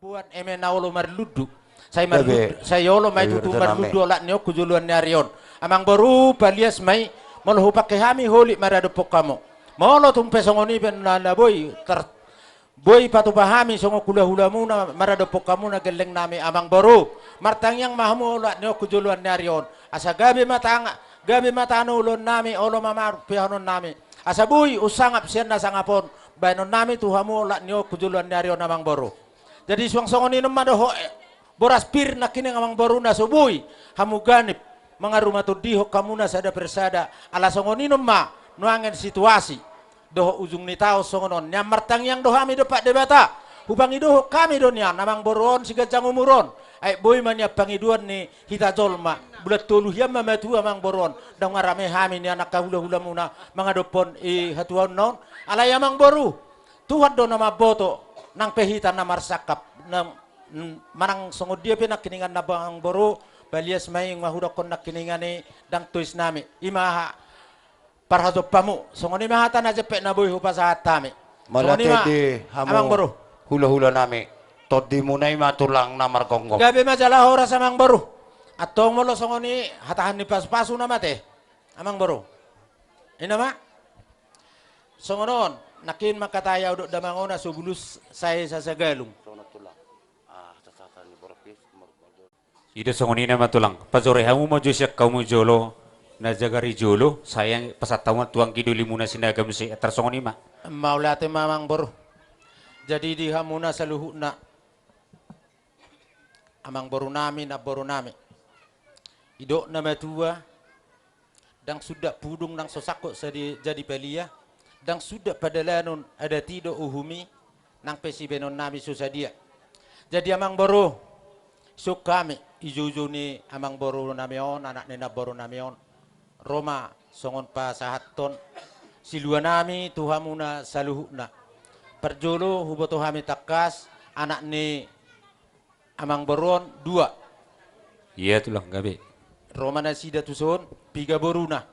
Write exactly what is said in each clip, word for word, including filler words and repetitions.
Buan eme na olo marlundu. Sai marlundu, sai olo ma i tutu marlundu olat ni on tu joloan ni ari on. Amang boru, palias ma i, molo hupangke hami holit maradophon hamu. Molo tung pe songon i pe na, na boi tar, boi patupa hami songon hulahulamuna maradophon hamuna, gellengnami amang boru. Martangiang ma hamu olat ni on tu joloan ni ari on. Asa gabe ma tanga, gabe ma tano ulaonnami, olo ma maru piahononnami. Asa boi unsangap sian na sangap on baenonnami tu hamu olat ni on tu joloan ni ari on amang boru. Jadi suang songon i non ma dohot, eh, boras pir nangkining amang boru na so boi hamu ganip mangarumatondihon hamuna sada per sada, ala songon i non ma nuaeng situasi dohot ujung ni taon songon on. Nian martangiang do hami dompak Debata, hupangidohon hami do nian amang boru on siganjang umur on, ai boi ma nian pangidoan ni hita jolma, bulan tolu hian ma matua amang boru on, ndang marame hami nian angka hulahulamuna mangadophon i hatuaonna on. Alai amang boru, Tuhan do na mamboto, nang pe hita na marsangkap, na, mm, manang songon dia pe nangkiningan na amang boru, palias ma i, nga hudokkon nangkiningan i ndang toisnami. I ma aha parhajompamu, songon i ma hata na jempek na boi hupasahat hami. Songon i ma, mauliate di hamu amang boru. Hulahulanami, tondimuna i ma tulang na margomgom. Gabe ma jala horas amang boru. Antong molo songon i hatahan ni pasupasu nama te, amang boru. I nama. Songon on, nangkin mangkatai ahu dohot damang on, asa bulus sai sasagalung. I do songon i nama tulang. Pajore hamu ma jo sian hamu jolo, na jagar i jolo, sai pasahat hamu ma tu anggi dolimuna Sinaga muse, antar songon i ma. Mauliate ma amang boru. Jadi di hamuna saluhutna, amang borunami, namborunami, didok na matua, ndang sundat pudung nang so sangkot sadia jadi palia, ndang sundat padalanon adat i dohot uhum i, nang pe sibaenonnami so sadia. Jadi amang boru, isungkun hami, ijoujou ni amang borunami on, anak ni namborunami on, ro ma songon pasahathon siluanami tu hamuna saluhutna. Parjolo huboto hami tangkas, anak ni amang boru on dua. Ia tulang, gabe. Ro ma nasida tuson, piga boruna.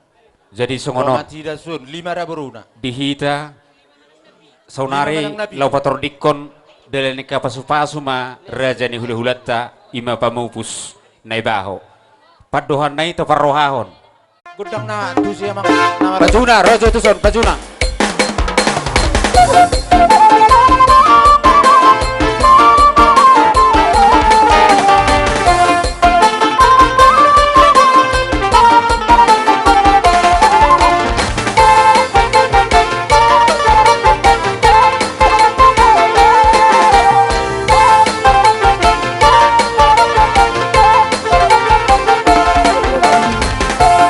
Jadi songon on. Ro ma nasida tuson, lima ra boruna. Di hita saonari laho patordingkon dalan ni angka pasupasu ma raja ni hulahulanta, i ma pamupus Naibaho. Pandohanna i taparrohahon. Gondang na tusi amang. Pajuna, ro jo tuson, pajuna.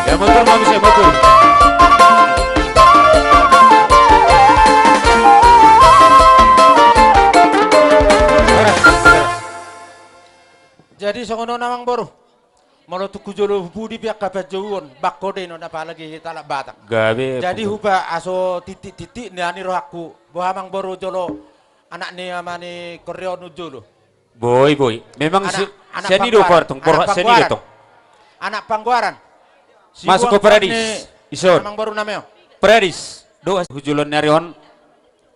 Ya, motor, Mami, saya motor. Jadi songon on amang boru. Molo tung tu jolo pudi pe angka panjouon, bangko do i non, apalagi hita halak Batak. Gabe. Jadi hupa aso titik-titik nian i rohangku, boha amang boru jolo, anak ni ama ni Korreon jolo. Boi, boi. Memang anak, si, anak sian i do panggoaran, partung, anak borhat sian i do panggoaran, tong. Anak panggoaran. Masuk ke paradis. Ison. Amang borunami on. Paradis. Dohot tu joloan ni ari on.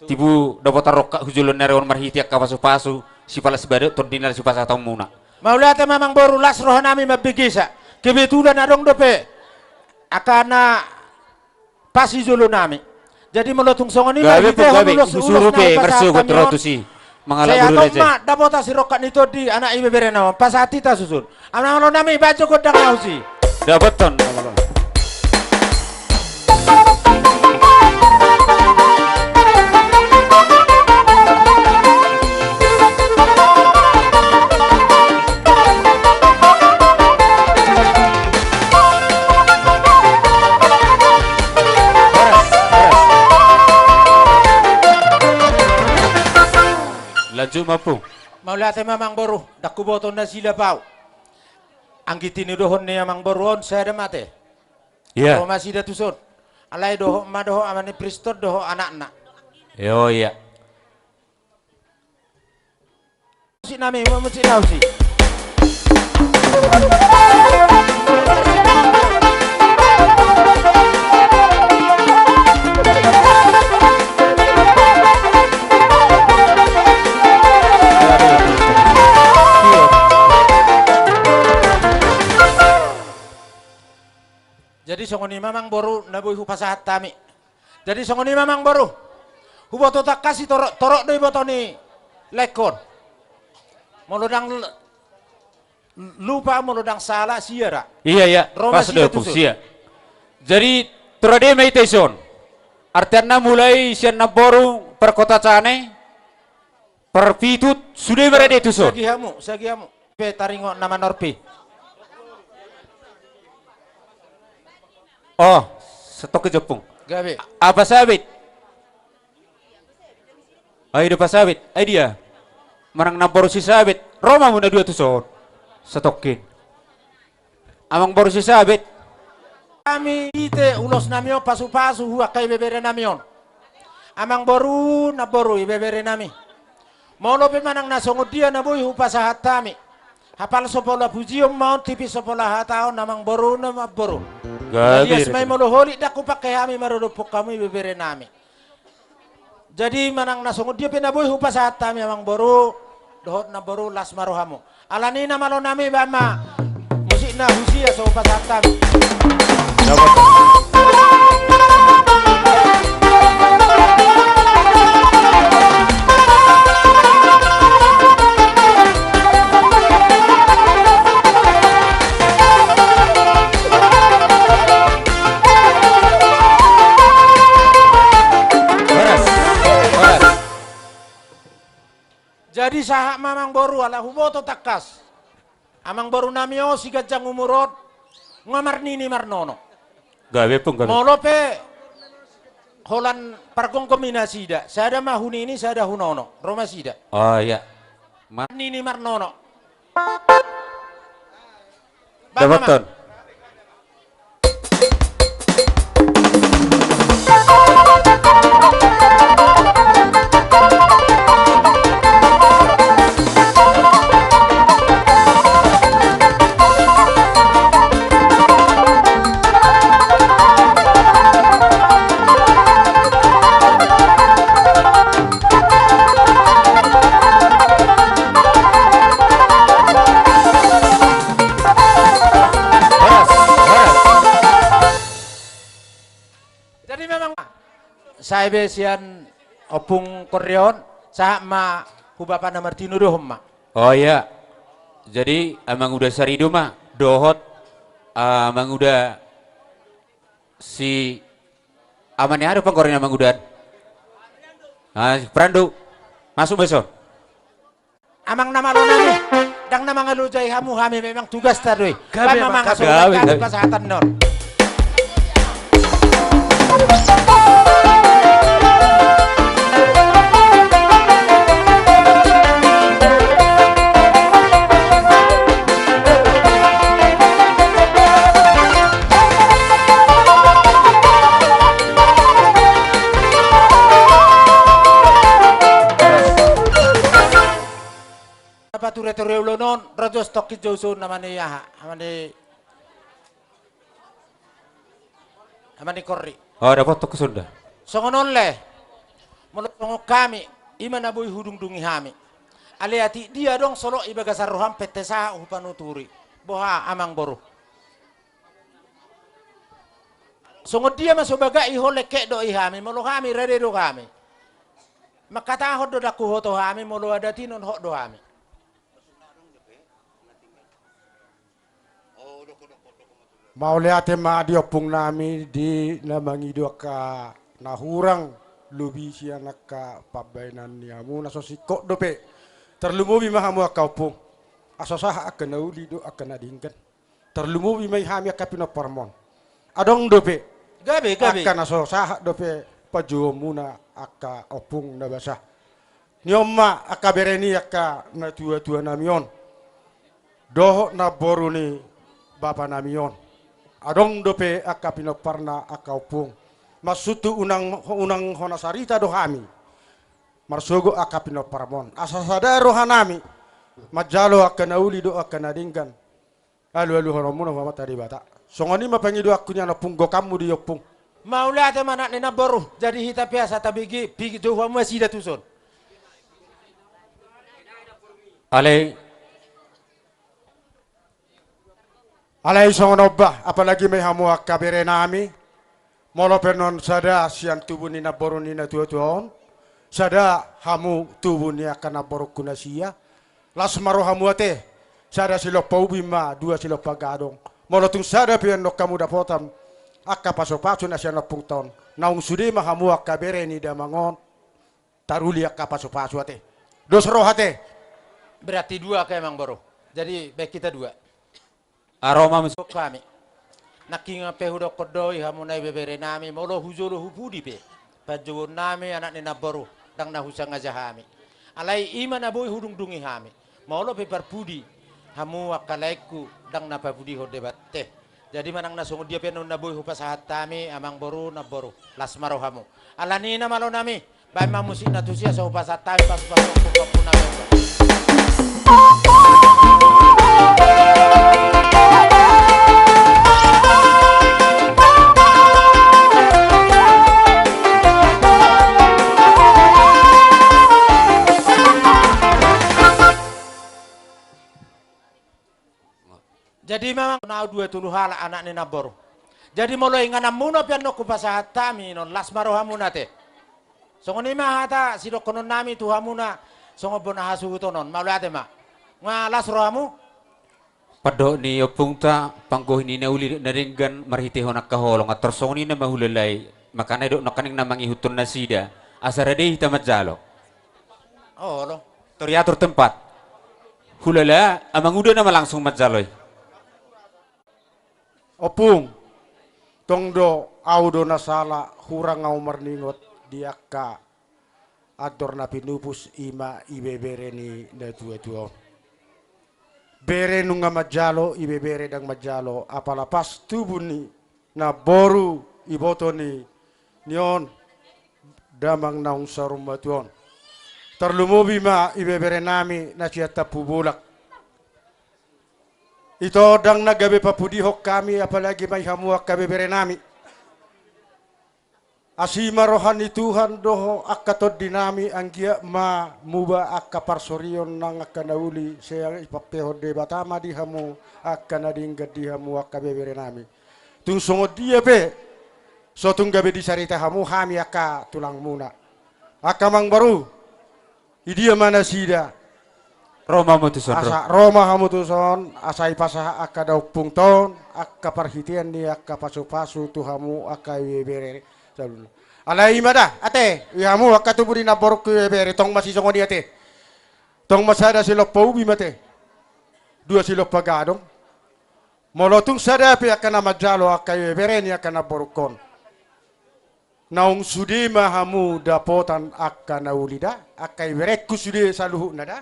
Tibu dapotan rongkap tu joloan ni ari on marhite angka pasupasu, sipalas badan, tondina sipasahatonmuna. Mauliate ma amang boru, las rohanami mambegesa. Kebetulan adong dope angka na pas di jolonami. Jadi molo tung songon i ma, gabe, hita gabe, ulos, ulos na hupasahat hami on. Sai hatop ma dapotan sirongkap ni tondi, anak ibeberena on, pasahat hita susun. Amang boru nami, bahen jo gondang na husi. Dapotan. Lanjut ma, Ompung. Mauliate ma amang boru, ndang huboto na silap ahu. Anggi tinodohon ni amang boru on sada ma te. Ia. Ro ma nasida tuson. Alai dohot ma dohot ama ni Priston dohot anakna. Io, ia. Musik nami, musik nami. Songon i ma amangboru na boi hupasahat hami. Jadi songon i ma amangboru. Huboto tangkas i torop, torop do iboto ni laengkon. Molo ndang l-, lupa, molo ndang sala, sia ra. Iya, iya. Ro ma sida tuson. Jadi tor ade ma hita dison. Artianna mulai sian namboru parkota Cane, parpitut, sude berade tuson. Sagi hamu, sagi hamu. Pe taringot na manorpi. Oh, satongkin jo ompung. Gabe. Apa sabit? Ai do pasabit, ai dia. Manang namboru si sabit, ro ma hamu na dua tuson. Satongkin. Amangboru si sabit. Hami ite ulos nami on pasupasu hu angka ibebere nami on. Amangboru, namboru, ibebere nami. Molo pe manang na songon dia na boi hupasahat hami. Hapal so pola pujion ma on, tipis so pola hataon, amangboru, namboru. Gabe. Jadi as ma i molo holit ndang hupangke hami maradophon hamu ibebere nami. Jadi manang na songon dia pe na boi hupasahat hami amangboru dohot namboru, las ma rohamu. Alani na malo nami, baen ma musikna husia so hupasahat hami. Horas, horas. Jadi sahat ma amangboru, ala huboto tangkas. Amangboru nami on siganjang umur on, nga marnini marnono. Gabe ompung, gabe. Molo pe holan pargomgomi nasida, sada ma hunini, sada hunono, ro ma sida. Oh iya. Mar- Nini marnono. Dapothon. Horas, horas. Jadi memang sae be sian Ompung Korriaon, sahat ma hu bapa na martinodohon ma. Oh iya. Jadi Amanguda Sarido ma dohot, ah, Amanguda si Ama ni aha do panggori ni Amanguda an? Ah, Prandu. Masuk ma dison. Amang na malo nami, ndang na mangalojai hamu hami, memang tugasta do i. Gabe, baen ma amang, gabe. Gabe, gabe. Pasahaton on. Apa ture-ture ulaon on, ro jo satongkin jo usun nama ni aha, nama ni, nama ni Korri. Oh, dapothon songon i da. Songon on le, molo songon hami, i ma na boi hudungdungi hami. Alai atik dia adong solot di bagasan roham pe, asa hupanuturi. Boha, amangboru? Songon dia ma so bagak i, ho lengket do i hami, molo hami rade do hami. Mangkatahon do, ndang huboto hami, molo adat i non hot do hami. Mauliate ma di ompung nami, di na mangido angka na hurang lobi sian angka pambahenan ni hamu na so singkop dope. Tarlumobi ma hamu angka ompung. Asa sahat angka na uli dohot angka na denggan. Tarlumobi ma i hami angka pinomparmon. Adong dope. Gabe, gabe. Angka na so sahat dope panjouonmuna angka ompung na basa. Ni on ma angka bere ni angka natuatua nami on. Dohot namboru ni bapa nami on. Adong dope angka pinomparna angka ompung. Maksudhu unang, unang hona sarita do hami. Marsogot angka pinomparmon. Asa sada roha nami. Manjalo angka na uli dohot angka na denggan. Alualuhononmuna tu Amanta Debata. Songon i ma pangidoanku nian ompung, gokanmu do i ompung. Mauliate ma anak ni namboru, jadi hita pe asa tabege, pigit jo hamu nasida tuson. Alai. Alai songon on bah, apalagi ma i hamu angka bere nami, molo pe annon sada sian tubu ni namboru ni natuatua on, sada hamu tubu ni angka namborungku na sia, las ma rohamu ate, sada silompa ubi ma dua silompa gadong. Molo tung sada pe annon hamu dapotan angka pasupasu na sian ompungta on, naung sude ma hamu angka bere ni damang on taruli angka pasupasu ate. Dos roha ate. Berarti dua angka i amangboru. Jadi baik kita dua. Aro ma musuk hami. Nangkin pe hudokkon do i hamu na ibebere nami, molo hujolo hupudi pe panjouon nami anak ni namboru, ndang na husangaja hami. Alai i ma na boi hudungdungi hami. Molo pe parpudi hamu angka laengku, ndang na papudihon Debata ate. Jadi manang na songon dia pe annon na boi hupasahat hami, amangboru, namboru, las ma rohamu. Alani i na malo nami, baen ma musik na tusi asa hupasahat hami pasupasu ompung-ompung nami on. Jadi memang na dua tolu halak anak ni namboru. Jadi molo ingananmuna pe annon hupasahat hami annon, las ma rohamuna ate. Songon i ma hata sidokkonon nami tu hamuna, songon bona hasuhuton on, mauliate ma. Nga las rohamu? Pandok ni ompungta, panggohi ni na uli na denggan marhitehon angka holong, antar songon i nama hulala i, makana i dok nangkaning na mangihuthon nasida, asa rade hita manjalo. Olo. Tor iatur tempat. Hulala, amanguda nama langsung manjalo i. Ompung, tong do au do na sala, hurang au marningot di angka andor na pinupus, i ma ibebere ni natuatua on. Bere nunga manjalo, ibebere ndang manjalo, apala pas tubu ni namboru, iboto ni, ni on damang naung saur matua on. Tarlumobi ma ibebere nami na sian Tampubolak. Ito ndang na gabe papudihon hami, apalagi ma i hamu angka bebere nami. Asi ma roha ni Tuhan dohot angka tondi nami, anggiat ma muba angka parsorion nang angka na uli, sai pampehon Debata ma di hamu angka na denggan di hamu angka bebere nami. Tung songon dia pe, so tung gabe disarita hamu hami angka tulangmuna. Angka amangboru, i dia ma nasida? Ro ma hamu tuson, ro. Asa ro ma hamu tuson, asa ipasahat angka daompungta on angka parhitean ni angka pasupasu tu hamu angka ibebere. Alai i ma da ate, i hamu angka tubu ni namborungku ibebere, tong ma sisongon i ate. Tong ma sada silompa ubi ma ate, dua silompa gadong. Molo tung sada pe angka na manjalo angka ibebere ni angka namborungkon, naung sude ma hamu dapotan angka na uli da, angka iberengku sude saluhutna da.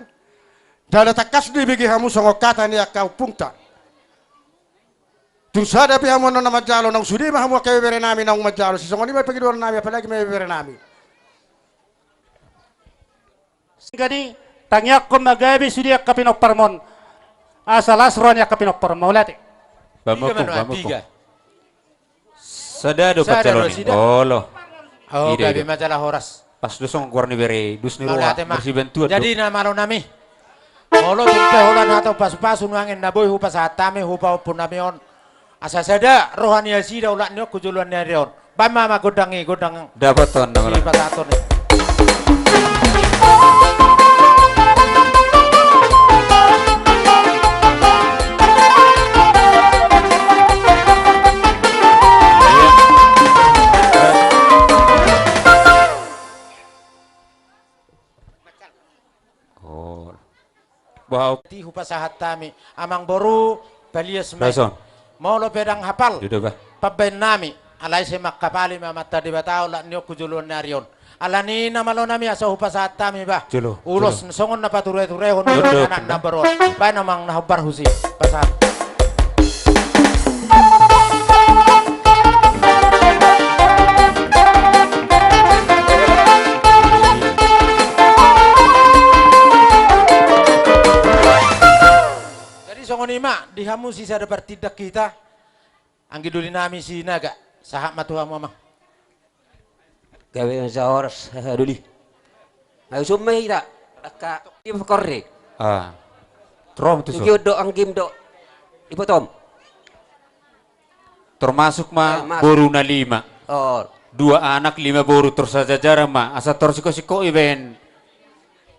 Jala tangkas do ibege hamu songon hata ni angka ompungta. Tung sada pe hamu annon na manjalo, naung sude ma hamu angka ibebere nami naung manjalo, sisongon i ma pangidoan nami, apalagi ma ibebere nami. Singkani, tangiangkon ma gabe sude angka pinomparmon. Asa las roha ni angka pinompar, mauliate. Sada do pancalon i. Olo. Oh, gabe ma jala horas. Pas do songon goar ni bere, dos ni roha, marsibantuan do. Jadi na malo nami, molo tung pe holan hata pasupasu nuaeng na boi hupasahat hami tu pahompu nami on, asa sada roha ni nasida olat ni on tu joloan ni ari on. Baen ma gondang i, gondang. Dapotan nama. Sipasahaton i. Oh. Bah, au. Di hupasahat hami, amangboru, palias ma i. Molo pe ndang hapal pambahen nami, alai sai mangkapali ma Amanta Debata olat ni on tu joloan ni ari on. Alani i na malo nami asa hupasahat hami bah. Ulos songon na patureturehon ni anak na baru on. Baen amang na hombar husi pasahat. Jadi songon i ma di hamu sisada partindak hita. Anggi doli nami Sinaga, sahat ma tu hamu amang. Gabe ma jala horas, haha doli. Ayo summa hita angka i pakorre. Ah. Rom tu so. Anggi do, anggi do. Ipotom. Termasuk ma boru na lima. Dua anak lima boru, tor sajajaran ma. Asa tor singkot-singkot i baen.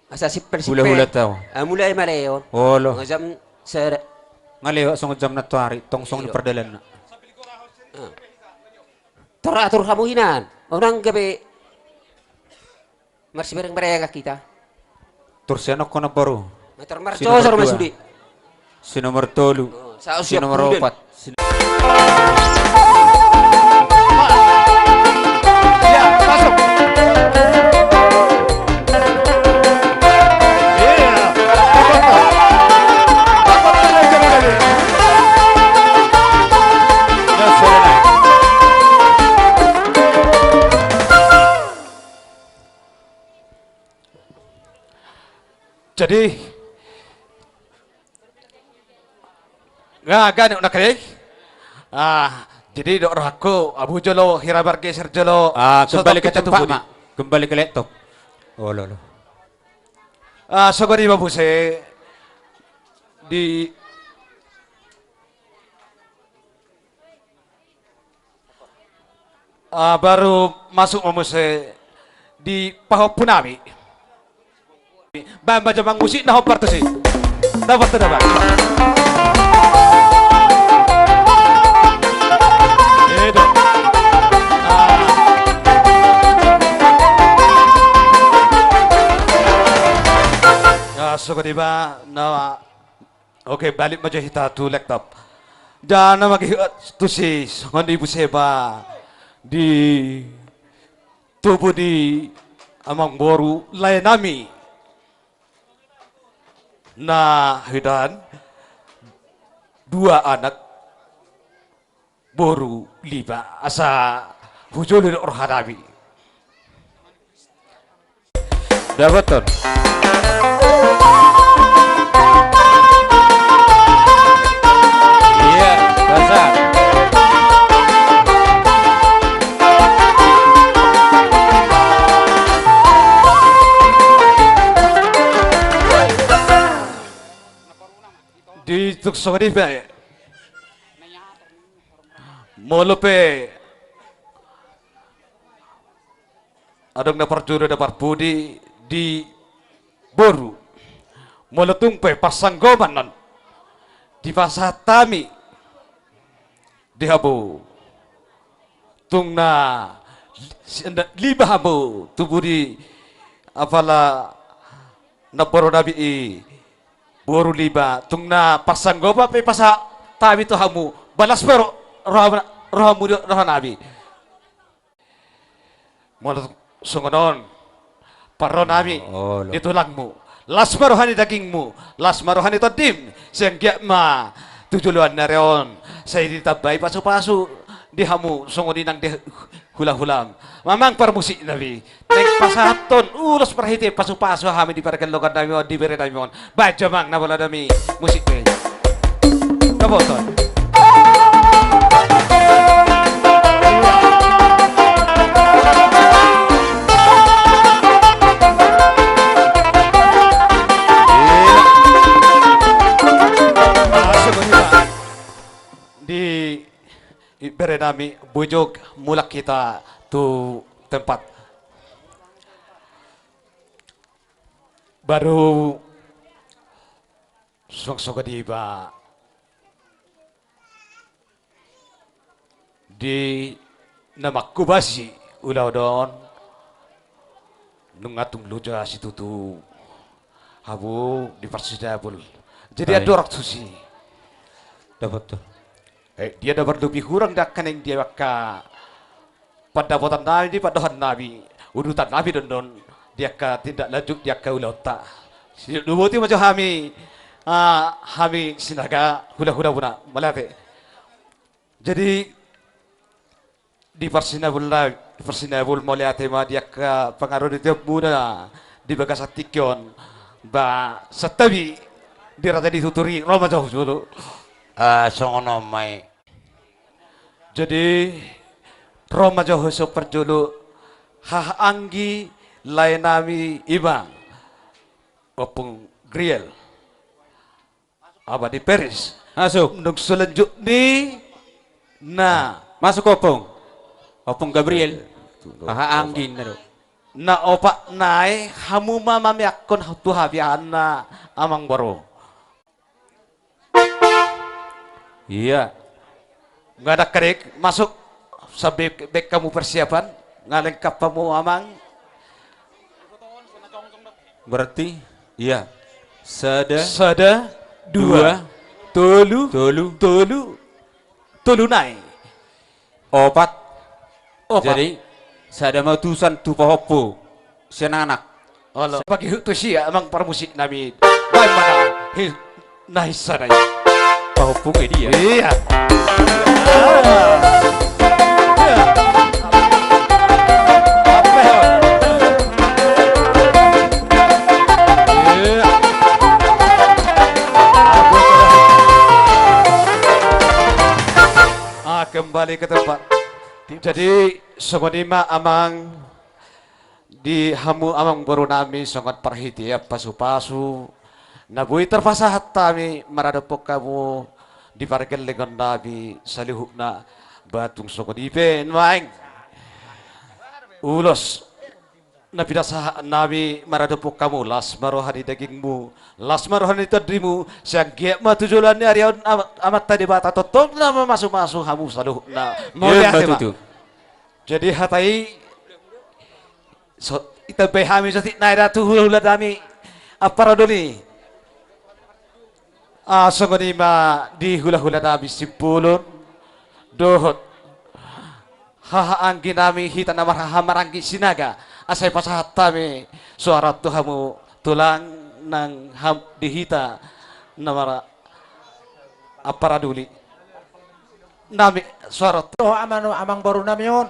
Asa simpel-simpel. Hulahula tau. Mulai ma lehon. Olo. Nga lewat songon jam na toari, tong songon pardalanna. Tor atur hamu hinan. Unang gabe marsibereng-berengan hita. Tor sian on hona baru. Tor marjojor ma sude. Si nomor tolu. Si nomor opat. Jadi, nga ganup na kade. Jadi dok rohangku, abu jolo hira margeser jolo. Kembali ke tempat ma. Kembali ke laptop. Olo, olo. Songon i ma muse di Ah, baru masuk ma muse di pahompu nami. Baen ma jomang musik na hombar tusi. Dapat tu dapat. Itu. Ah. Ya, songon i ma na Oke, balik ma jo hita tu laptop. Jana mangihut tusi songon i muse ma di tubu ni amangboru lae nami na hidan dua anak boru lima asa hujolo do roha nami. Dapoton. Iya, basa. Di tuk songon i pe. Molo pe adong na parjolo na parpudi di boru. Molo tung pe parsanggoman on dipasahat hami di hamu. Tung na lima hamu tubu ni apala na boru nami i. Boru lima, tung na parsanggoman pe pasahat hami tu hamu, ba las ma ro-, roha-, rohamu, roha nami. Molo songon on parro nami di tulangmu, las ma roha ni dagingmu, las ma roha ni tondim, sai anggiat ma tu joloan ni ari on sai ditambai pasu-pasu di hamu songon i nang di hula-hulam. Amang parmusik nami. Naeng pasahathon ulos marhite pasu-pasu hami di pargellongan nami on, di bere nami on. Baen jo amang na molo nami musik be. Dapoton. Di bere nami, bujur mulak hita tu tempat. Baru songon i ma di na manghobasi ulaon on, nunga tung loja situtu hamu di parsinabul. Jadi andorang tusi. Dapoton. Eh, dia dapat lebih kurang dah kening dia maka pandapotan nami di pandohan nami, udutan nami dondon di angka tindak lanjut di angka ulaonta. Sidok dua boti ma jo hami, ah, hami Sinaga hula-hula muna mauliate. Jadi di parsinabul na, parsinabul mauliate ma di angka pangarantoan muna di bagasan tingki on, ba santabi di raja ni tuturi ro ma jo hujolo. Ah, songon on ma i. Jadi ro ma jo hujolo haha anggi lae nami i ma Ompung Griel. Apa di Paris? Masuk. Nung selanjut ni Na. Masuk, Ompung. Ompung Gabriel. Aha, anggi na do. Na opat nai, hamu ma mameakkon tu hami, aha, Amangboru. Iya. Nga dang kadek, masuk. Sampe baen hamu persiapan. Nga lengkap hamu, Amang. Berarti, iya. Sada. Sada, dua, dua, tolu, tolu, tolu, tolu nai. Opat. Opat. Jadi, sada ma utusan tu pahompu sian anak. Olo. Pangihut tu sia, Amang parmusik nami. Baen ma na hi-, na hisa nai. Pahompu ke dia? Iya. Ah. Iya. Apa ya? Iya. Ah, kembali ke tempat. Jadi, songon i ma, Amang, di hamu, Amangboru nami, songon parhitean pasupasu na boi tarpasahat hami maradophon hamu di pargellengon nami saluhutna, ba tung songon i pe nuaeng ulos na pinasahat nami maradophon hamu, las ma roha ni dagingmu, las ma roha ni tondimu, sai anggiat ma tu joloan ni ari on Am-, Amanta Debata tongtong na mamasumasu hamu saluhutna. Mauliate ma. Emma tutu. Jadi hata i, so, ditambai hami saonari da tu hulahula nami, Ampara Doli. Ah, songon i ma di hulahula nami Simbolon dohot haha anggi nami hita na marhaha maranggi Sinaga, asa dipasahat hami soara tu hamu tulang nang ham-, di hita na mar-, Ampara Doli. Nami, soara tu. Dohot amang, Amangboru nami on.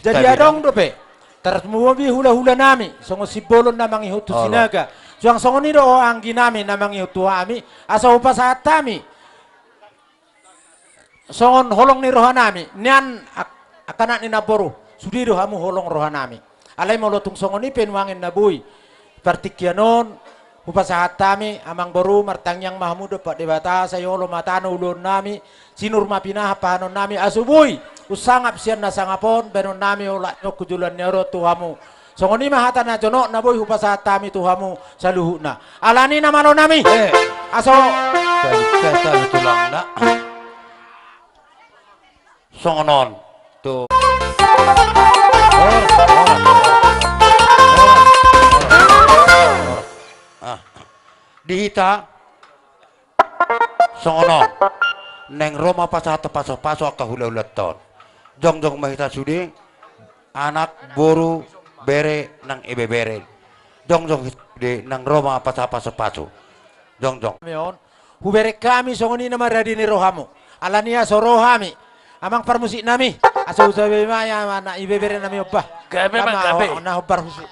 Jadi adong dope tarlumobi hulahula nami, songon Simbolon na mangihut tu Sinaga. Suang songon i do anggi nami na mangihut tu hami, asa hupasahat hami songon holong ni roha nami, nian ak-, angka anak ni namboru, sude do hamu holong roha nami. Alai molo tung songon i pe nuaeng na boi partingkian on, hupasahat hami, Amangboru, martangiang ma hamu dompak Debata, sai olo ma tano ulaon nami, sinur ma pinahan pahanon nami, asa boi unsangap sian na sangap on baenon nami olat ni on tu joloan ni ari on tu hamu. Songon i ma hata na jonok na boi hupasahat hami tu hamu saluhutna. Alani na malo nami. Eh. Aso. Talu, talu, talu tulangna. Songon on tu. Horas, horas, horas, horas. Ah. Di hita songon on. Naeng ro ma pasahat pasupasu angka hulahulanta on. Jongjong ma hita sude, anak, boru, bere nang ibebere. Jongjong hita sude, naeng ro ma pasahat pasupasu. Jongjong. Hubereng hami songon i na maradi ni rohamu. Alani aso ro hami, amang parmusik nami, asa hujabi ma ia anak ibebere nami on bah. Gabe ma, gabe. Na hombar husik.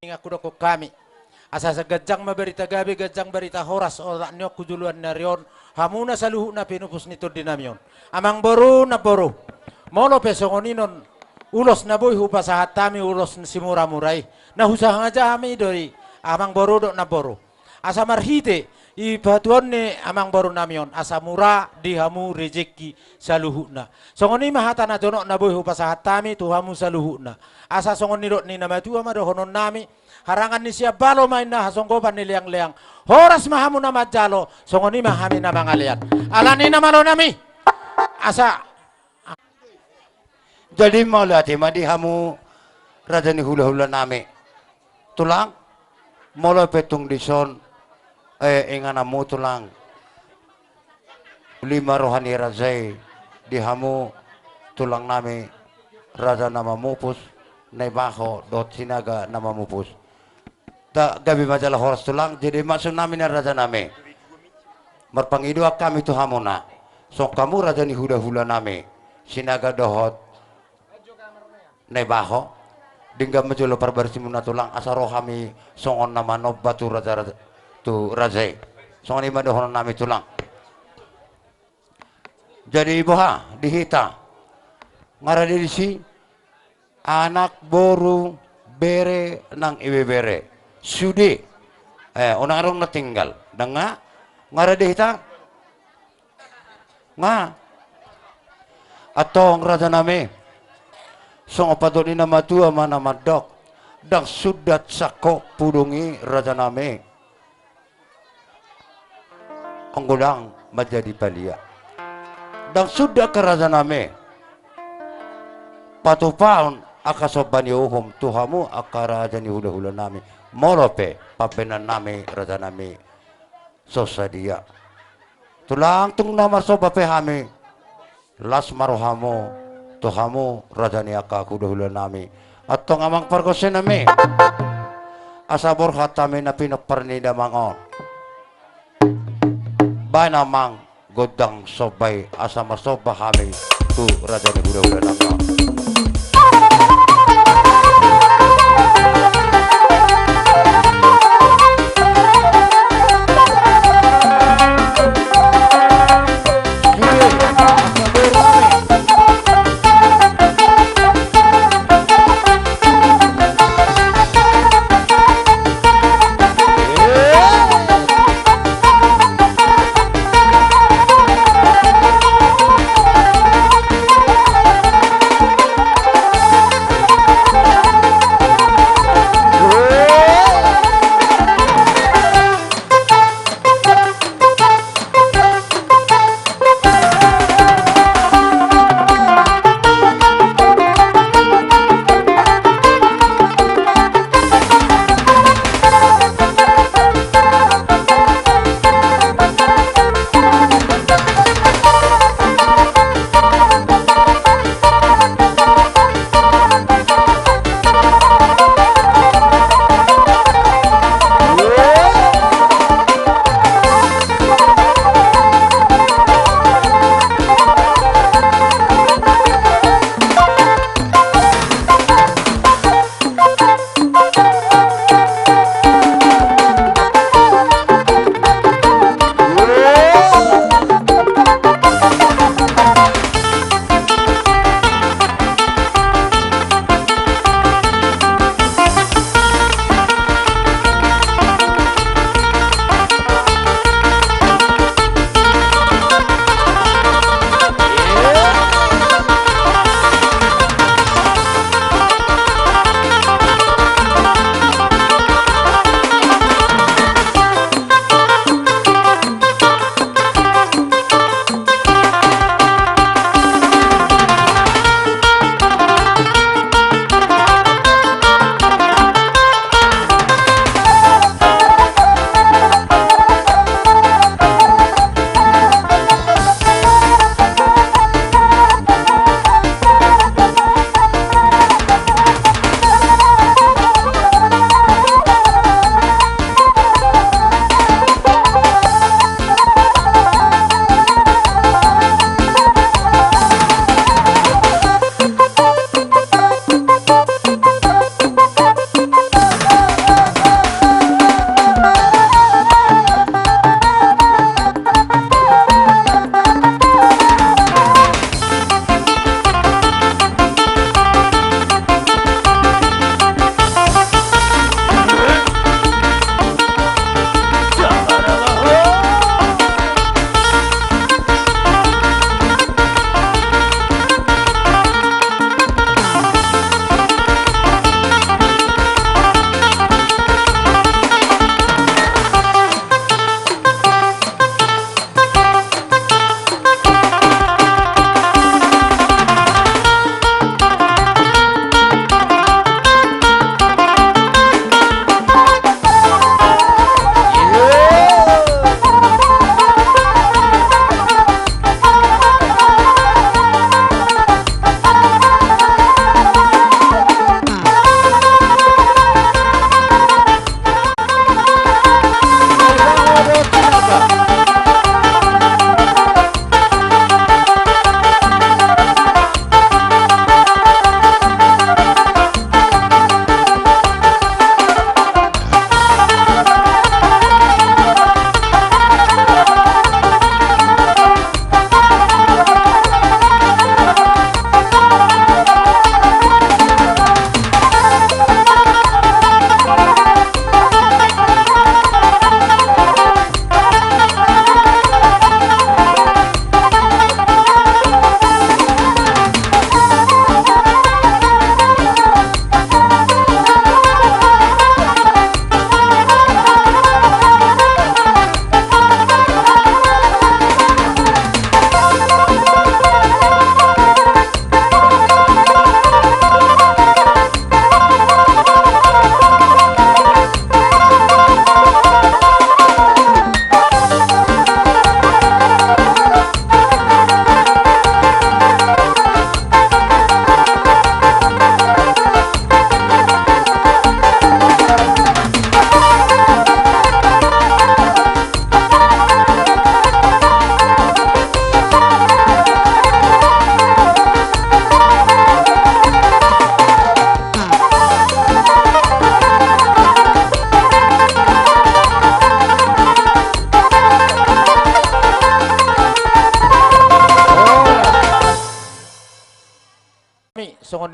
Ingat hudokkon hami. Asa ganjang ma barita gabe, ganjang barita horas olat ni on tu joloan ni ari on, hamuna saluhutna pinupus ni tondi nami on. Amangboru, namboru. Molo pe songon i non ulos na boi hupasahat hami, ulos na simuramura i, na husangaja hami do i, amangboru dohot namboru. Asa marhite i patuduhon ni amangboru nami on, asa mura di hamu rejeki saluhutna. Songon i ma hata na jonok na boi hupasahat hami tu hamu saluhutna. Asa songon nidok ni na matua ma dohonon nami, harangan ni sian balo ma inna hasonggopan ni leangleang. Horas ma hamu na manjalo, songon i ma hami na mangalean. Alani i na malo nami. Asa Jadi mauliate ma di hamu raja ni hulahula nami. Tulang, molo pe tung dison, eh, ingananmu tulang. Uli ma roha ni raja i di hamu tulang nami, raja na mamupus, Naibaho dohot Sinaga na mamupus. Gabe ma jala horas tulang, jadi maksud nami na raja nami. Marpangidoan hami tu hamuna. Songon hamu raja ni hulahula nami, Sinaga dohot Naibaho. Denggan ma jolo parbarimuna tulang, asa ro hami songon na manomba tu raja, raja, tu raja i. Songon i ma dohonon nami tulang. Jadi boha di hita? Nga rade disi anak, boru, bere nang ibebere. Sude. Eh, unang adong na tinggal. Dang nga? Nga rade hita? Nga. Antong raja nami. Songon patuduhon ni na matua ma na mandok. Dang sundat sangkop pudung i raja nami. Anggo dang manjadi palia. Dang sundat angka raja nami. Patupaon angka somba ni uhum tu hamu angka raja ni hulahula nami. Molo pe pambahenan nami raja nami so sadia. Tulang tung na marsomba pe hami. Las ma rohamu, tu hamu raja ni angka hulahula nami. Antong amang pargonsi nami. Asa borhat hami na pinompar ni damang on. Baen amang gondang somba i asa marsomba hami tu raja ni hulahula nami on.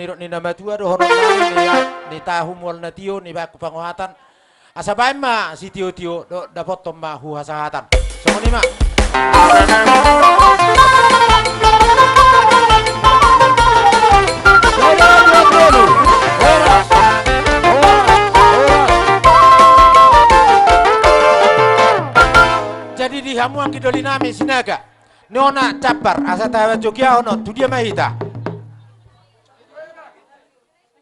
Nidok ni na matua dohonon nami, ni, ni tahu mual na tio, ni baku pangohatan. Asa baen ma sitiotio, do, dapothon ma hu hasahatan. Songon i ma. Jadi di hamu anggi doli nami Sinaga, nona campar, asa tabaen jogiahon on, tu dia ma hita?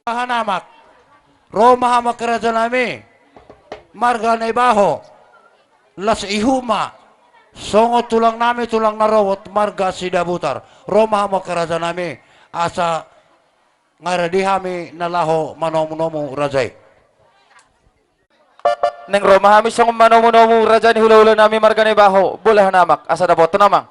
Aha nama? Ro ma hamu angka raja nami, marga Naibaho, las ihuma, songon tulang nami, tulang na rorobot, marga Sidabutar. Ro ma hamu angka raja nami, asa ngarade hami na laho manomunomu raja i. Naeng ro ma hami songon manomunomu raja ni hulahula nami marga Naibaho, bola hanamak, asa dapothon amang.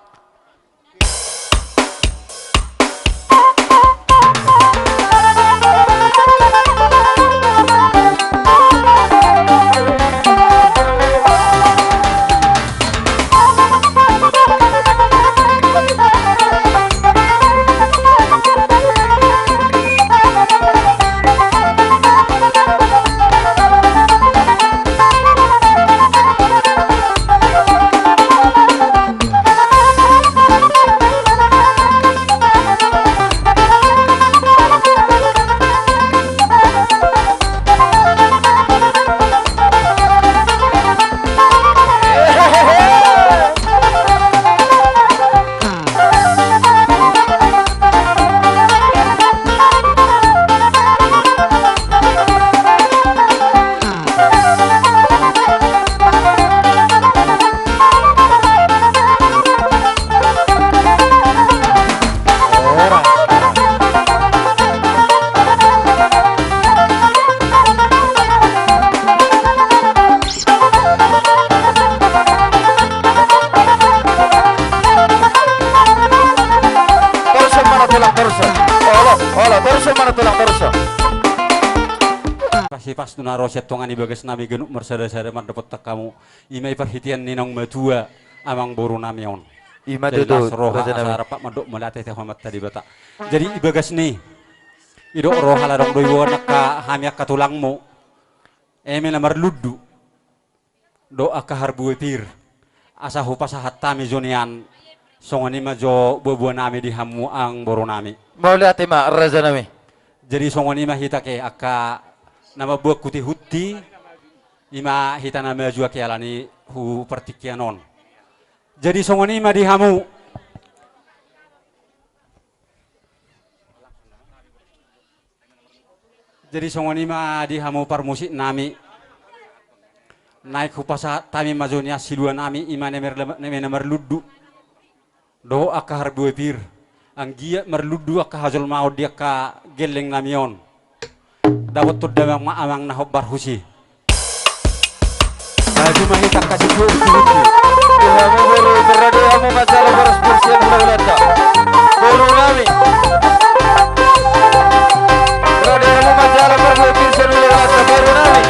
Torso ma na tulang, torso. Olo, olo, torso ma na tulang, torso. Pasipasna ro sian tonga ni bagas nami ganup marsadasada mandapothon hamu. I ma i parhitean ni naung matua amangboru nami on. I ma tutu, las roha, raja nami, asa rap mandok mauliate tu Amanta Debata. Jadi i bagas ni i do ro halado do iboan angka hami angka tulangmu. Eme na marlundu dohot angka harbue pir, asa hupasahat hami jo nian. Songon i ma jo buabua nami di hamu amangboru nami. Mauliate ma raja nami. Jadi songon i ma hita, angka na mamboan hutihunti, i ma hita na maju, angka alani hu partingkian on. Jadi songon i ma di hamu. Jadi songon i ma di hamu parmusik nami. Naeng hupasahat hami ma jo nian silua nami, i ma na mar-, na marlundu dohot angka harbue pir. Anggiat marlundu angka hajolmaon di angka gelleng nami on. Dapothon damang ma amang na hombar husi. Maju ma hita angka sitiotio. Di hamu boru, rade hamu manjalo boras pir sian hulahulanta. Boru nami. Rade hamu manjalo boras pir sian hulahulanta, boru nami.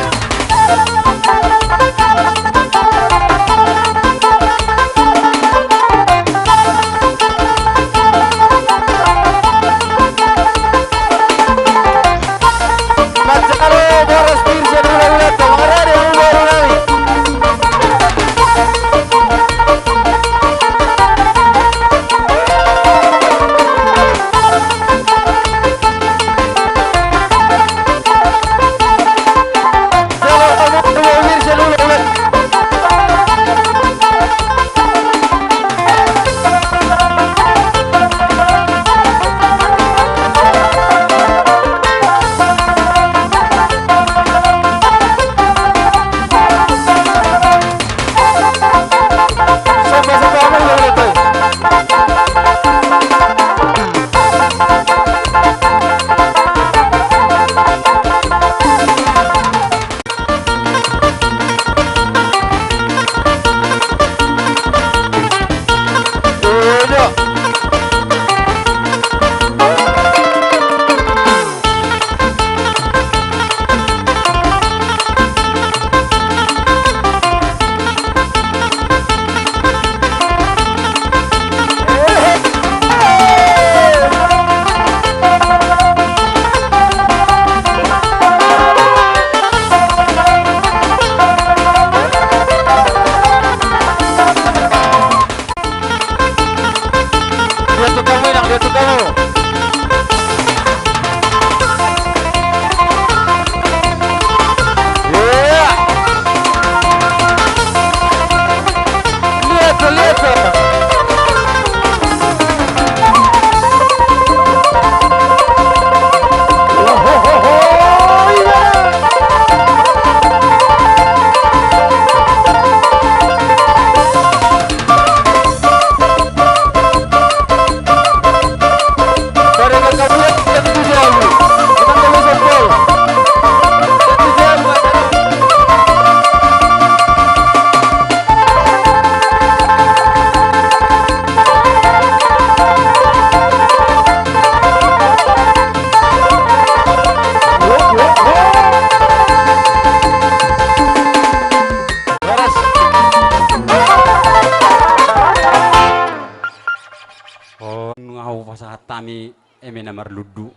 Nami eme na marlundu.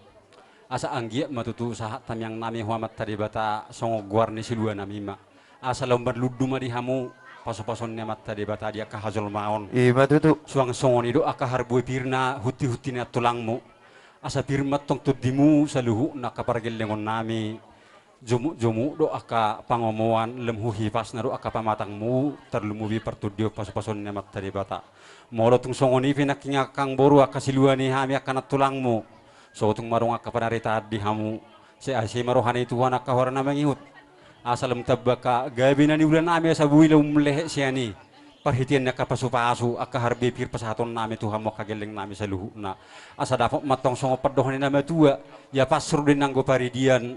Asa anggiat ma tutu sahat tangiang nami tu Amanta Debata songon goar ni silua nami ma. Asa laho marlundu ma di hamu pasu-pasu ni Amanta Debata di angka hajolmaon. I ma tutu. Suang songon i do angka harbue pir na hunti-hunti ni antulangmu. Asa pir ma tong tondimu saluhutna angka pargellengon nami. Jomuk-jomuk do angka pangomoan, lemhu hipasna do angka pamatangmu, tarlumobi partondion pasu-pasu ni Amanta Debata. Molo tung songon i pe nangkin angka amangboru angka silua ni hami angka nantulangmu. So tung madong angka panaritaan di hamu. Sai asi ma roha ni Tuhan angka huara na mangihut. Asa lam tamba angka gabe na niula nami asa boi lam lehet sian i. Parhitean ni angka pasu-pasu angka harbue pir pasahaton nami tu hamu angka gelleng nami saluhutna. Asa dapot ma tong songon pandohan ni na matua. Ia pasur do i anggo paridian.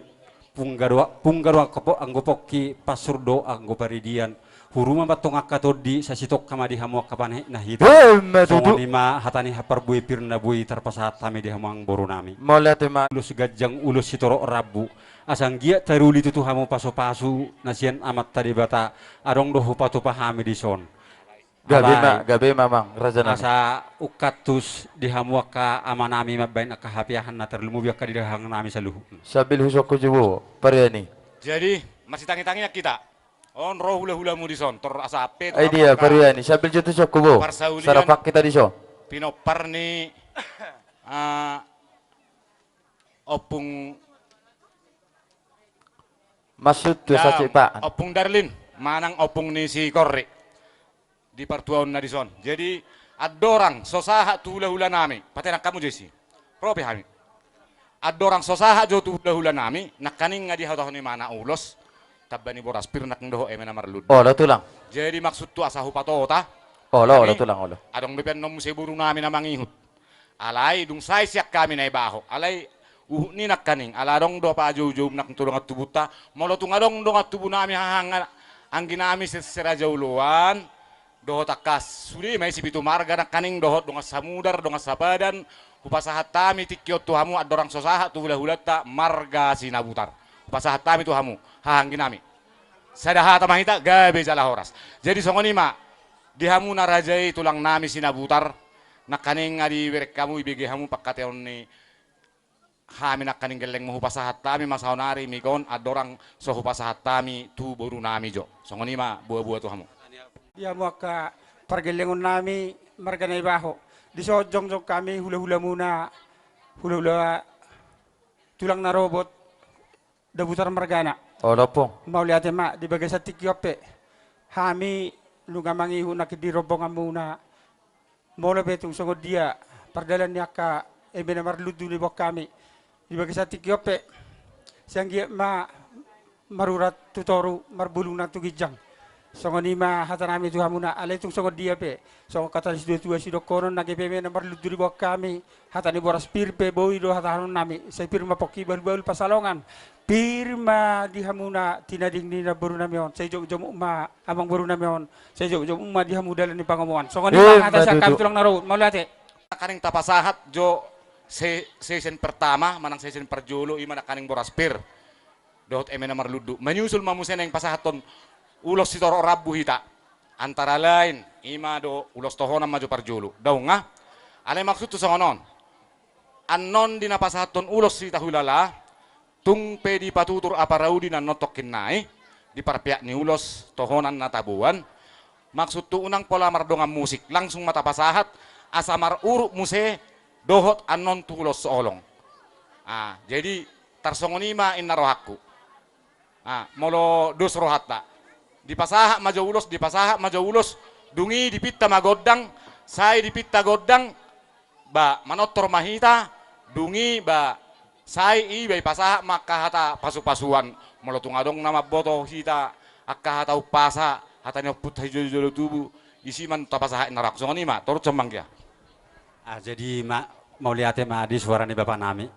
Pungga do, pungga do anggo po-, anggo pongki, pasur do anggo paridian. Huruma ma tong angka tondi, sai sitongka ma di hamu angka panahitna hita. Emma tutu. Songon i ma hata ni harbue pir na boi tarpasahat hami di hamu amangboru nami. Mauliate ma. Ulos ganjang ulos sitorop rambu. Asa anggiat taruli tutu hamu pasu-pasu na sian Amanta Debata. Adong do hupatupa hami dison. Gabe ma, gabe ma amang raja nami. Asa ungkantos di hamu angka ama nami mambahen angka hapeahan na tarlumobi angka di dahahang nami saluhutna. Sambil husongkun jo bo parian i. Jadi marsitangi-tangian hita. On ro hula-hulamu dison tor asa pe tu hamu angka parian i sambil jo husongkun bo. Parsaulian. Sarapan hita dison. Pinompar ni, ah, Ompung. Maksud tu sasi pa. Ompung Darlin manang ompung ni si Korri. Di partuaonna dison. Jadi andorang so sahat tu hula-hula nami, patenang hamu jo disi. Ro pe hami. Andorang so sahat jo tu hula-hula nami, nangkaning nga dihatahon i ma na ulos, tamba ni boras pir nangkin dohot eme na marlundu. Olo tulang. Jadi maksud tu asa hupatota. Olo, olo tulang, olo. Adong dope annon muse boru nami na mangihut. Alai dung sae sian hami Naibaho. Alai uhut ni nangkaning. Ala adong do pajoujou nang tu dongan tubunta. Molo tung adong dongan tubu nami hahang anggi nami se-, se-Raja Oloan. Dohot angka sude ma i si pitu marga nangkaning. Dohot dongan Samudar, dongan Sapadan. Hupasahat hami tingki on tu hamu andorang so sahat tu hula-hulanta marga Sinabutar. Hupasahat hami tu hamu. Hahang anggi nami. Sada hata ma hita gabe jala horas. Jadi songon i ma. Di hamu na raja i tulang nami Sinabutar, nangkaning nga dibereng hamu, ibege hamu pangkataion ni hami nangkaning gellengmu hupasahat hami ma saonari migoon andorang so hupasahat hami tu boru nami jo. Songon i ma boa-boa tu hamu. Di hamu angka pargellengon nami marga Naibaho. Dison jongjong hami hula-hulamuna, hula-hula tulang na robot. Dabutar margana. Olo ompung. Mauliate ma di bagasan tingki on pe. Hami nunga mangihut nangkin di rombonganmuna. Molo pe tung songon dia pardalan ni angka eme na marlundu ni boan hami. Di bagasan tingki on pe. Sai anggiat ma marurat tu toru marbulung nang tu ginjang. Songon i ma hata nami tu hamuna, alai tung songon dia pe. Songon hata ni situa-tua sidok konon, nang pe eme na marlundu ni boan hami, hata ni boras pir pe boi do hatahonon nami, sai pir ma pongki bahul-bahul pansalongan, pir ma di hamuna tinading ni namboru nami on, sai jomuk-jomuk ma amangboru nami on, sai jomuk-jomuk ma di hamu dalan ni pangomoan. Songon i ma hata sian hami tulang na robot, mauliate. Nangkaning tapasahat jo se-, sesen pertama, manang sesen parjolo, i ma nangkaning boras pir. Dohot eme na marlundu. Manyusul ma muse naeng pasahathon ulos sitorop rambu hita. Antara lain, i ma do ulos tohonan ma jo parjolo. Daong nga. Alai maksudhu songon on. Annon di na pasahathon ulos hita hulala, tung pe dipatutur aparaudi na annon tongkin nai, di parpeak ni ulos tohonan na taboan, maksudhu unang pola mardongan musik, langsung ma tapasahat, asa marurut muse, dohot annon tu ulos olong. Ah, jadi, tarsongon i ma inna rohangku. Ah, molo dos rohanta. Dipasahat ma jo ulos, dipasahat ma jo ulos, dung i dipinta ma gondang, sai dipinta gondang, ba, manortor ma hita, dung i, ba, sai i, ba, ipasahat ma angka hata pasu-pasuan, molo tung adong na mamboto hita, angka hata umpasa, hata ni ompunta sijolo-jolo tubu, disi ma tapasahat inna rohangku songon i ma, torus ma anggia. Ah, jadi ma, mauliate ma di suara ni bapa nami.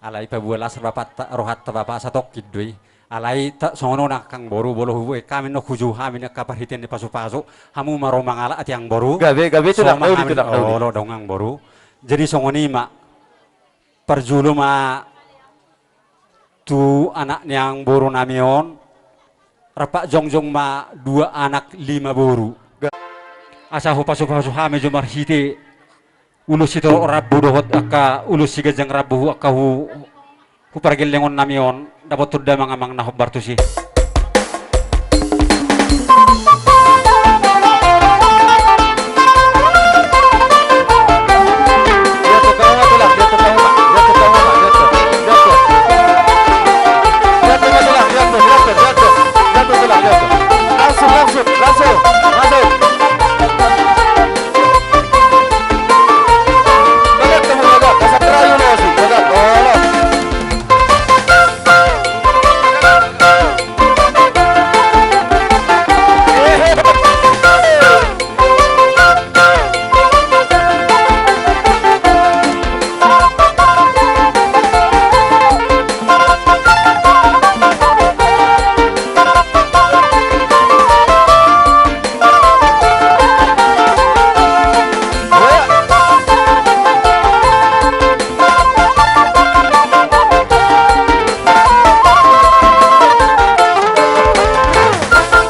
Alai paboa las bapa ta, rohanta bapa satongkin do i. Alai ta, songon on angka amangboru, molo huboan hami annon hujou hami ni angka parhitean ni pasu-pasu. Hamu ma ro mangalap ate amangboru. Gabe, gabe tulang, na uli tulang, na uli. Olo, daong amangboru. Jadi songon i ma. Parjolo ma tu anak ni amangboru nami on. Rap jongjong ma dua anak lima boru. Ga- Asa hupasu-pasu hami jo marhite Ulos sitorop rambu dohot angka ulos siganjang rambu angka hu, hu pargellengon nami on, dapothon damang amang na hombar tusi. Langsung, langsung, langsung, masuk. Bagak, kamu bagak, masa terayu lo sih, bagak, tolong.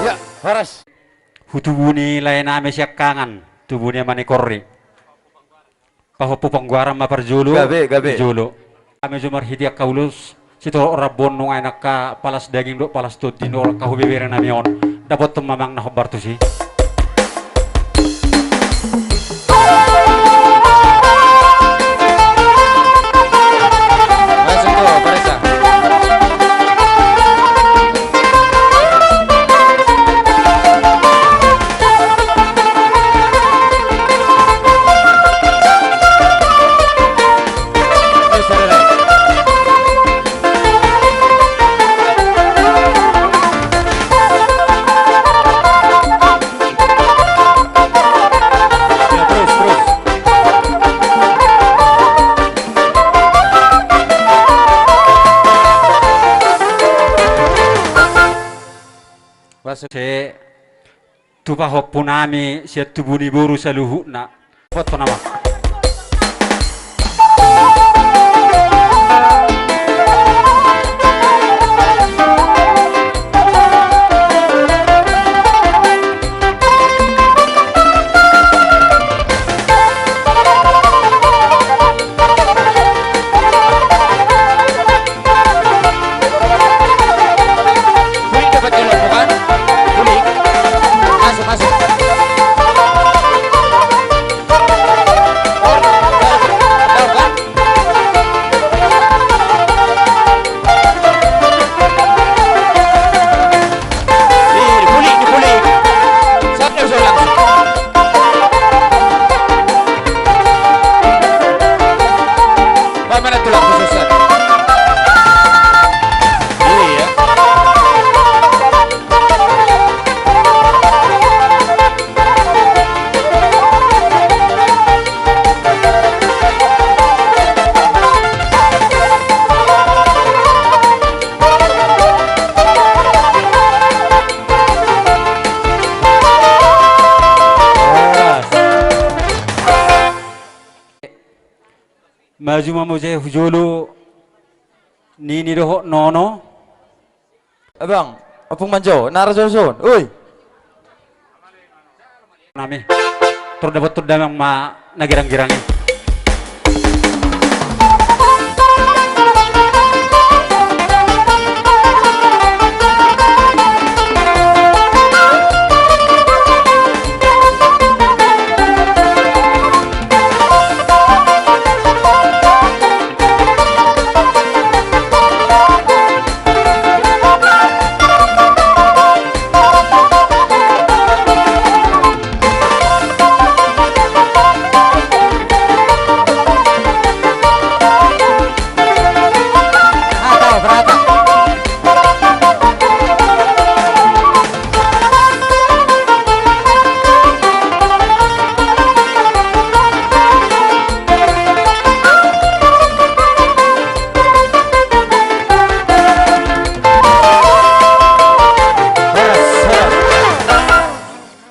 Ya, horas. Hu tubu ni lae nami siangkangan, tubu ni ama ni Korri. Pahompu panggoaran ma parjolo. Gabe, gabe. Jolo. Hami jo marhite angka ulos sitorop rambu on, nunga i angka palas daging dohot palas tondi, nunga angka hubebere nami on. Dapothon ma amang na hombar tusi. Masuk tu, paresa. Masuk. Se, tu pahompu nami sian tubu ni boru saluhutna. Foto nama. Bulik dapat di lompokan. Bulik. Masuk, masuk. Or, or, tahu kan? Di, di bulik, di bulik. Satu, satu langsung. Pamanat tulang khususan. Iya. Maju ma muse hu jolo nini dohot nono. Abang, ompung manjo, na rajo son, oi. Nami. Tor dapothon damang ma na girang-girang i.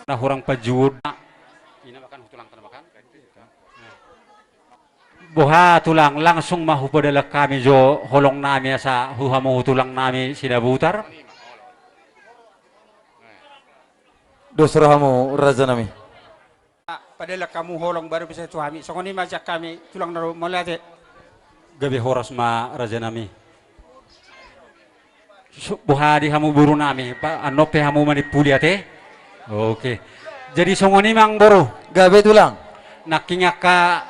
Na hurang panjuhutna. Boha tulang, langsung ma hupadalan hami jo holong nami asa hu hamu tulang nami Sinabutar. Dos rohamu raja nami. Adalah kamu holong baru bisa tu hami. Songon i ma sian hami, tulang na ro, mauliate. Gabe horas ma raja nami. Su-, boha di hamu boru nami, pa-, annon pe hamu manimpuli ate. Oke. Jadi songon i ma amang boru. Gabe tulang. Nangkin angka,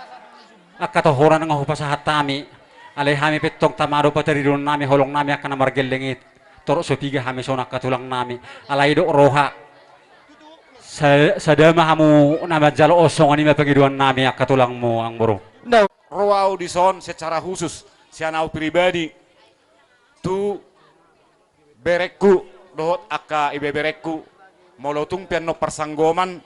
angka tohoran nga hupasahat hami. Alai hami pe tong tama do pataridon nami, holong nami angka na margelleng i. Torop so piga hami songon angka tulang nami. Alai dok roha. Sa-, sada ma hamu na manjalo on, songon i ma pangidoan nami angka tulangmu amang boru. Nda. Ro au dison secara khusus, sian au pribadi. Tu berengku dohot angka ibeberengku, molo tung pe annon parsanggoman,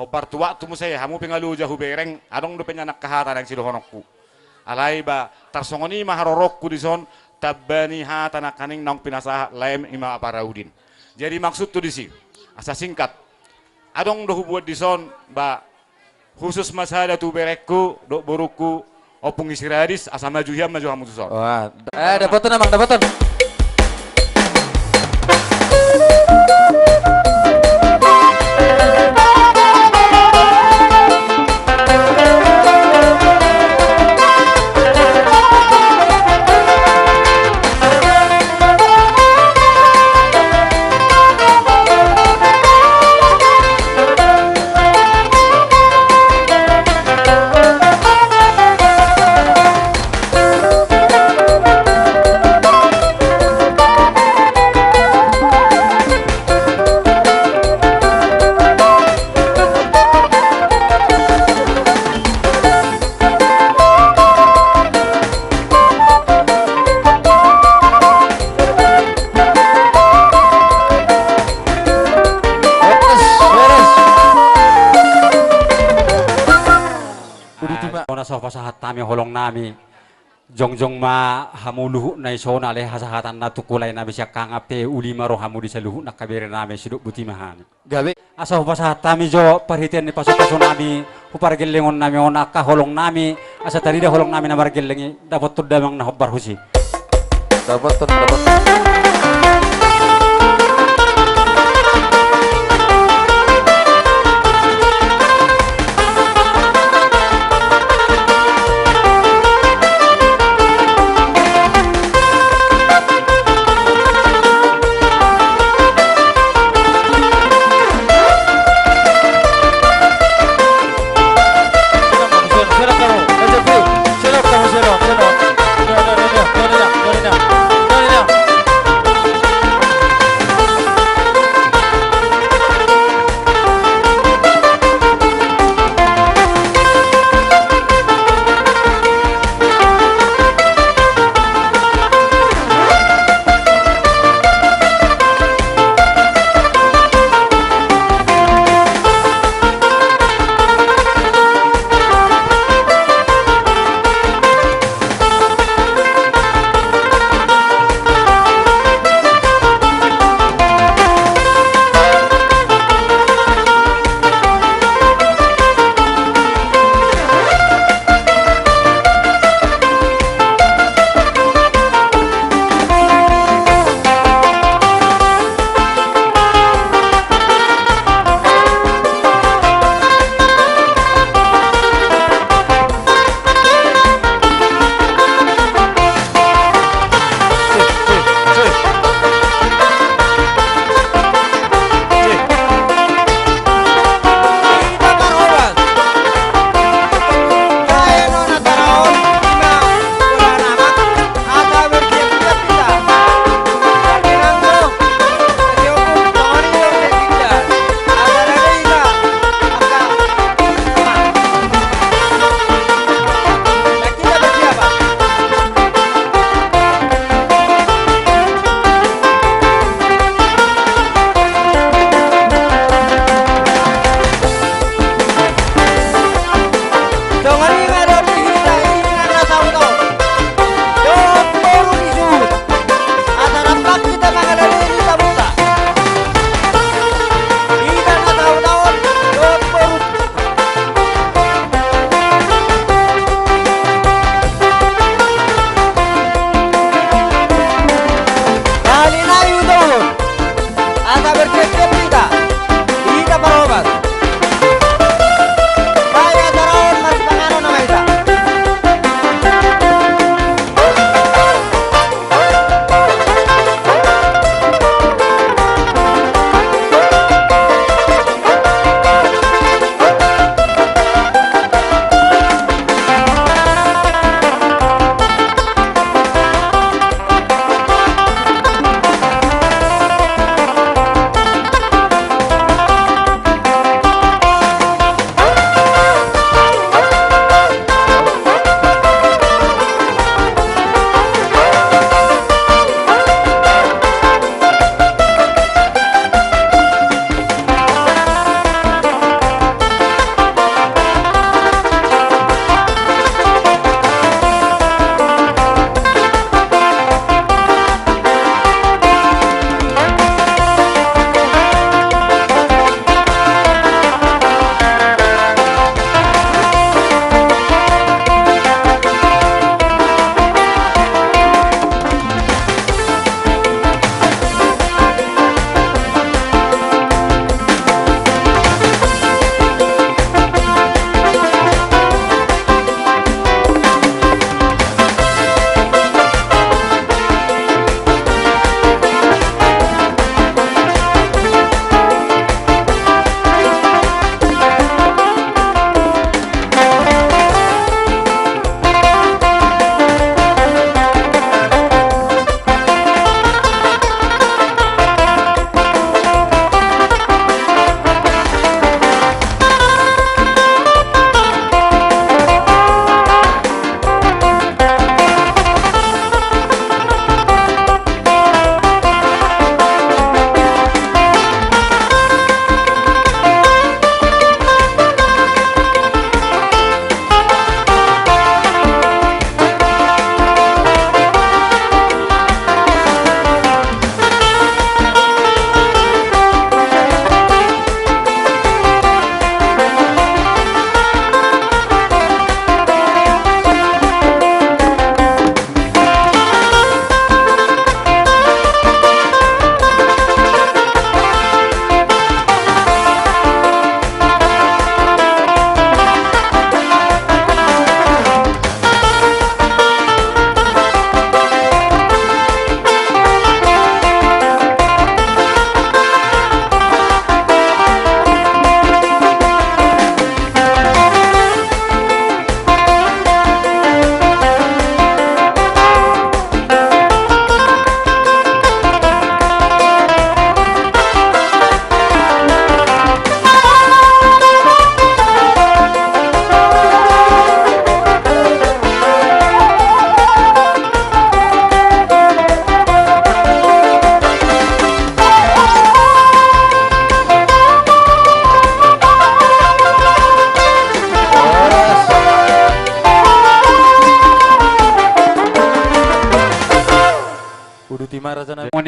hombar tu waktu muse, hamu pe nga loja hubereng, adong dope nian angka hata naeng sidohononku. Alai ba, tarsongon i ma haroroku dison, tamba ni hata nangkaning naung pinasahat laem i ma Paraudin. Jadi maksudku disi, asa singkat. Adong do hubuat dison, ba, khusus ma sada tu berengku, dohot borungku, Ompung Siradis, asa maju hian, maju hamu tuson. Wah, eh, dapoton, amang, dapoton. Asa hupasahat hami holong nami. Jongjong ma hamu luhut na i son, alai hasahatanna tu hulae nami sian hami pe, uli ma rohamu di saluhut angka bere nami, sidok boti ma hami. Gabe. Asa hupasahat hami jo parhitean ni pasupasu nami, hupargellengon nami on angka holong nami, asa tarida holong nami na margelleng i, dapoton damang na hombar husi. Dapoton, dapoton.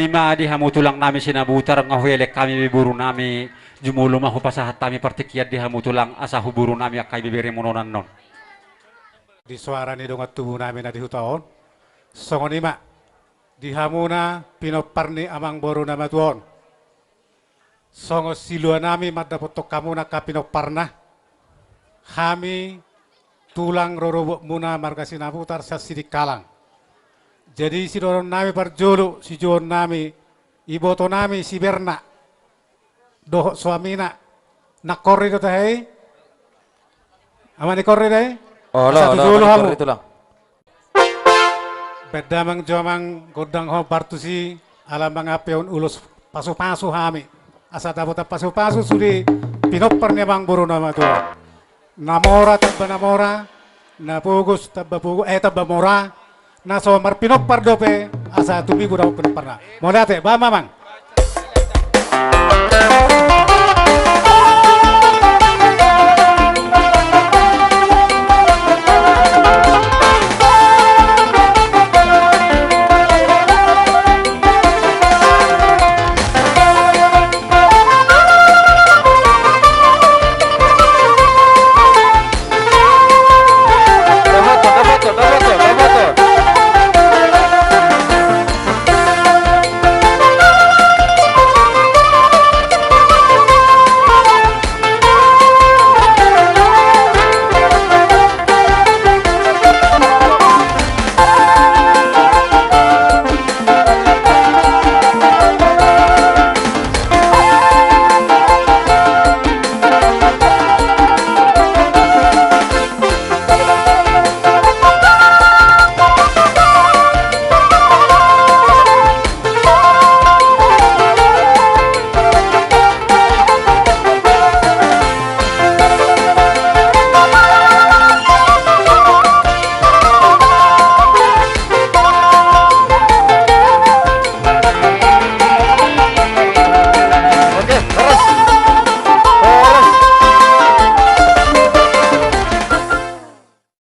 ma di hamu tulang nami Sinabutar, nga huelek hami be boru nami, jumolo ma hupasahat hami partingkian di hamu tulang asa huburu nami angka ibebere muna on annon. Di soara ni dongan tubu nami na di huta on, songon i ma di hamuna pinompar ni amang boru na matua on. Songon silua nami mandapothon hamuna angka pinomparna, hami tulang rorobot muna marga Sinabutar sian Sidikalang. Jadi sidohonon nami parjolo, sijouon nami, iboto nami si Berna dohot suamina, nangkorri do tahe i? Amang, nangkorri do i? Olo, asa tu olo, jolo hamu. Nangkorri, tulang. Baen damang jo amang gondang ho partusi, ala mangampehon ulos pasupasu hami. Asa dapotan pasupasu sude pinompar ni amang boru na matua. Na mora tamba na mora, na pogos tamba pogos, eh, tamba mora, na so marpinompar dope asa tumibu dapot pinomparna. Mauliate, baen ma amang.